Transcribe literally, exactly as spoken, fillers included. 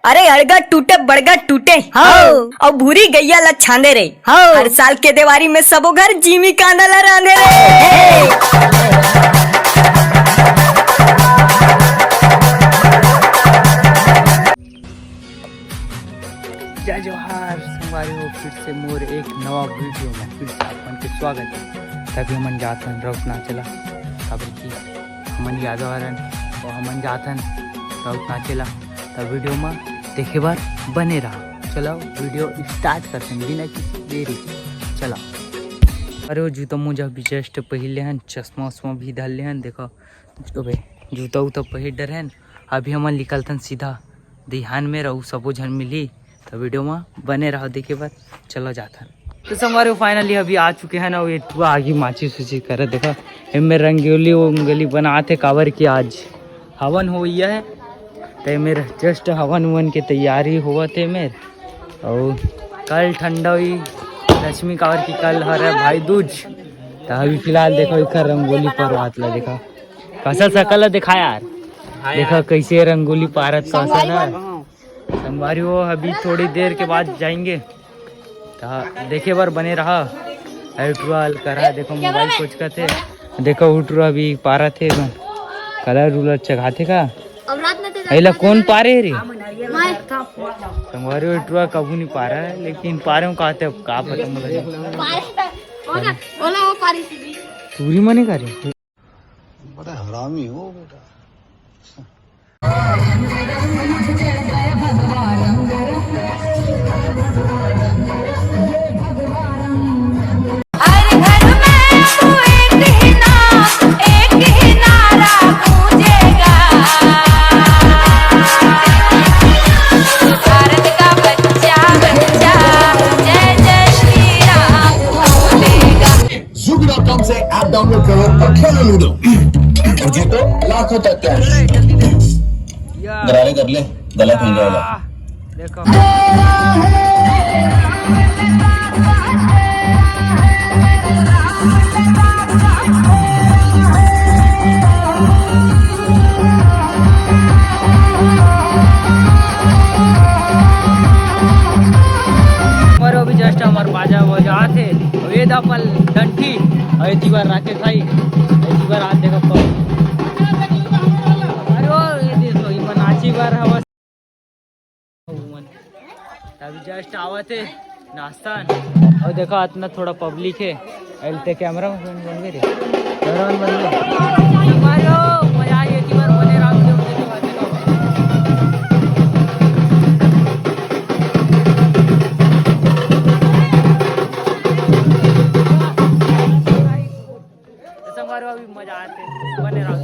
अरे अड़गा टूटे बड़गा टूटे। हाँ। अउ भूरी गैया ला छांदे रे। हाँ। हर साल के देवारी में सबो घर जीमी कांदा ला रांधे रे। जय जोहार संगवारी हो, फिर से मोर एक नवा वीडियो में फिर से आप मन के स्वागत है। तभी हमन जाथन राउत नाचे ला, काबर कि हमन यादव हरन अउ हमन जाथन राउत नाचे ला। त वीडियो में देखे बर बने रहा। चलो वीडियो स्टार्ट करथन बिना किसी देरी के। चलो, अरे वो जूता मोजा भी जस्ट पहिर ले हन, चश्मा उश्मा भी धर ले हन। देखो, अबे जूता उता पहिर डरे हन। अभी हमन निकलथन सीधा दिहान में रहू, सबो झन मिली, त वीडियो में बने रहो देखे बर। चलो जाथन। तो संगवारी हो, फाइनली अभी आ चुके हैं ना, ये ठुआ आगी माचिस उचिस करे। देखा, एमे रंगोली उंगोली बनाते, काबर कि आज हवन होइया है, तो मेरे जस्ट हवन उवन के तैयारी होवत है मेर। और कल ठंडा हुई लक्ष्मी, काबर कि कल हर है भाई दूज। तो अभी फिलहाल देखो, इकर रंगोली परवात ला देखा। कसा सकल है, दिखा यार। देखा कैसे रंगोली पारत कसा ना। संगवारी हो, अभी थोड़ी देर के बाद जाएंगे, तो देखे बर बने रहा। अरे टुरा करा, देखो मोबाइल कोचकत हे। देखो उठरो अभी पारत हे, कलर उलर चघाथे का। अब रात में तो एला कौन पारे रे? मैं। संगवारी हो, टुरा कभू नहीं पारा है, लेकिन पारे हूँ कहते, अब का पता मुझे। पारे था। ओला, ओला वो पारी थी। चूरी मने करे। बड़ा हरामी हो बेटा। हर घर में अब एक ही नाम, एक ही नारा गूंजेगा। भारत का बच्चा, बच्चा जय जय श्री राम बोलेगा। Zubi dot com से ऐप डाउनलोड करो और खेलो लूडो। और जीतो लाखों तक कैश। गरारे कर ले, गला खुल जाएगा। देखो। हमर अभी जस्ट हमर बाजा बजात हे, अउ ये दा पल डंठी, अउ ये दीवार राखे भाई, ये दीवार हाथ देखो पाओ। अरे ओ, ये देखो, ये नाची बार हवा। अभी जस्ट आवत हे नाश्ता, अउ देखो इतना थोड़ा पब्लिक हे। अइलते कैमरा मैन बन गए रे, कैमरा मैन बन गए। मारो, मजा आ गया, एक बार बने रहो, वीडियो में देखो, देखो। तो संगवारी हो, अभी मजा आथे, बने रहो।